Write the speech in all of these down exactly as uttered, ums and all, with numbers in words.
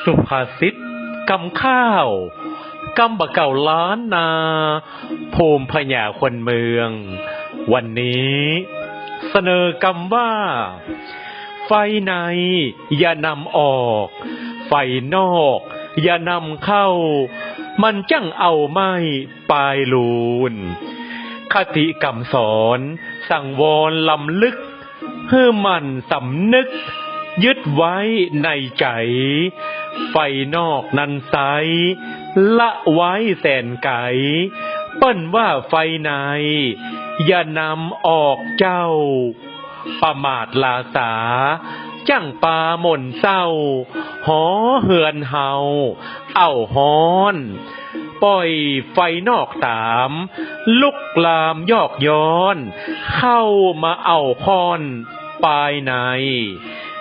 สุภาษิตกำข้าว กำบ่าเก่าล้านนา ภูมิปัญญาคนเมือง วันนี้เสนอกำว่า ไฟในอย่านำออก ไฟนอกอย่านำเข้า มันจั้งเอาไหม้ปายลูน คติกำสอนสังวรล้ำลึก หื้อหมั่นสำนึก ยึดไว้ในใจ๋ ไฟนอกนั้นไซร้ ละไว้แสนไก๋ เปิ้นว่าไฟใน อย่านำออกเจ้า ประมาทหลาสา จั้งปาหม่นเศร้า หอเฮือนเฮา อ้าวฮ้อน ป่อยไฟนอกต๋าม ลุกลามยอกย้อน เข้ามาอ้าวฮ้อนปายใน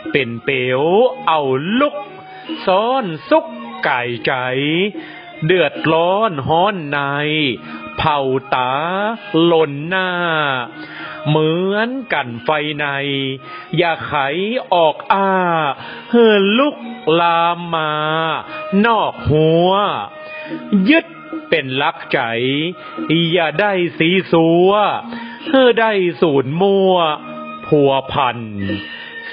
เป๋นเปลวอ้าวลุก ซ้อนสุกก๋ายใจ๋ เดือดร้อนฮ้อนใน เผาต๋าลนหน้า เหมือนกั๋นไฟใน อย่าไขออกอ้า หื้อลุกลามมานอกฮั้ว ยึดเป๋นหลักใจ๋ อย่าได้ซี้ซั้ว หื้อได้สูญมั่วพัวพัน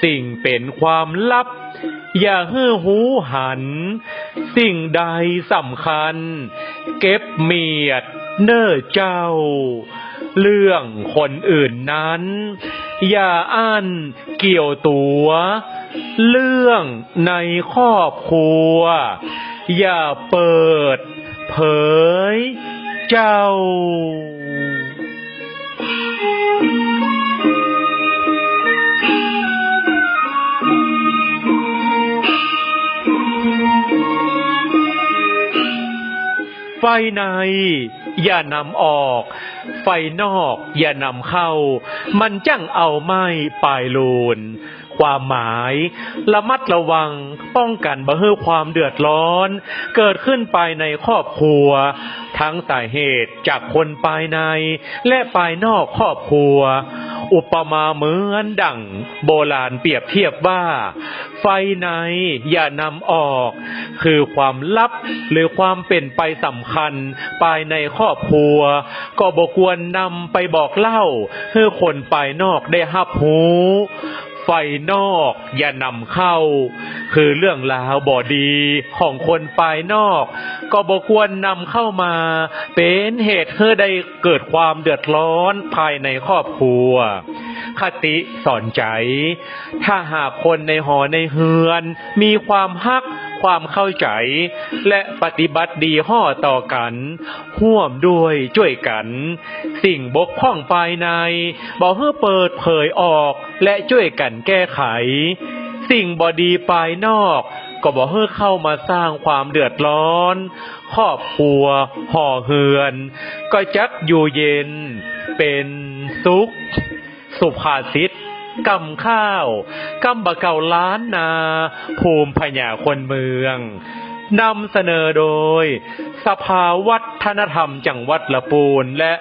สิ่งเป๋นความลับ อย่าหื้อฮู้หัน สิ่งใดสำคัญ เก็บเมียดเน่อเจ้า เรื่องคนอื่นนั้น อย่าอั้นเกี่ยวตั๋ว เรื่องในครอบครัว อย่าเปิดเผยเจ้า ไฟในอย่านำออก ไฟนอกอย่านำเข้า มันจั้งเอาไหม้ปายลูน ความหมาย ระมัดระวัง ป้องกั๋นบ่หื้อความเดือดร้อน เกิดขึ้นปายในครอบครัว ทั้งสาเหตุจากคนปายใน และปายนอกครอบครัว อุปมาเหมือนดั่งโบราณเปรียบเทียบว่า ไฟในอย่านำออก คือความลับหรือความเป๋นไปสำคัญปายในครอบครัว ก็บ่ควรนำไปบอกเล่าหื้อคนปายนอกได้ฮับฮู้ ไฟนอกอย่านำเข้า คือเรื่องราวบ่ดีของคนปายนอก ก็บ่ควรนำเข้ามาเป๋นเหตุหื้อได้เกิดความเดือดร้อนปายในครอบครัว คติสอนใจ๋ ถ้าหากคนในหอในเฮือนมีความฮัก ความเข้าใจ๋ และปฏิบัติดีฮ่อต่อกั๋น ฮ่วมด้วยจ้วยกั๋น สิ่งบกพร่องปายใน บ่หื้อเปิดเผยออก และจ้วยกั๋นแก้ไข สิ่งบ่ดีปายนอก ก็บ่หื้อเข้ามาสร้างความเดือดร้อน ครอบครัวหอเฮือน ก็จักอยู่เย็นเป๋นสุข สุภาษิตกำข้าว กำบ่าเก่าล้านนา ภูมิปัญญาคนเมือง นำเสนอโดย สภาวัฒนธรรมจังหวัดละปูน และ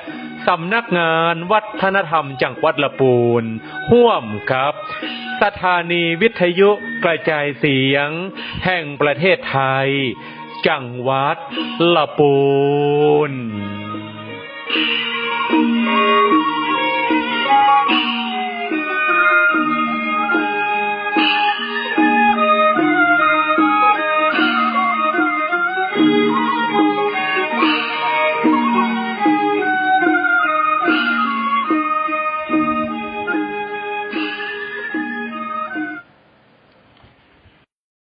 สำนักงานวัฒนธรรมจังหวัดละปูน ฮ่วมกับสถานีวิทยุกระจายเสียงแห่งประเทศไทย จังหวัดละปูน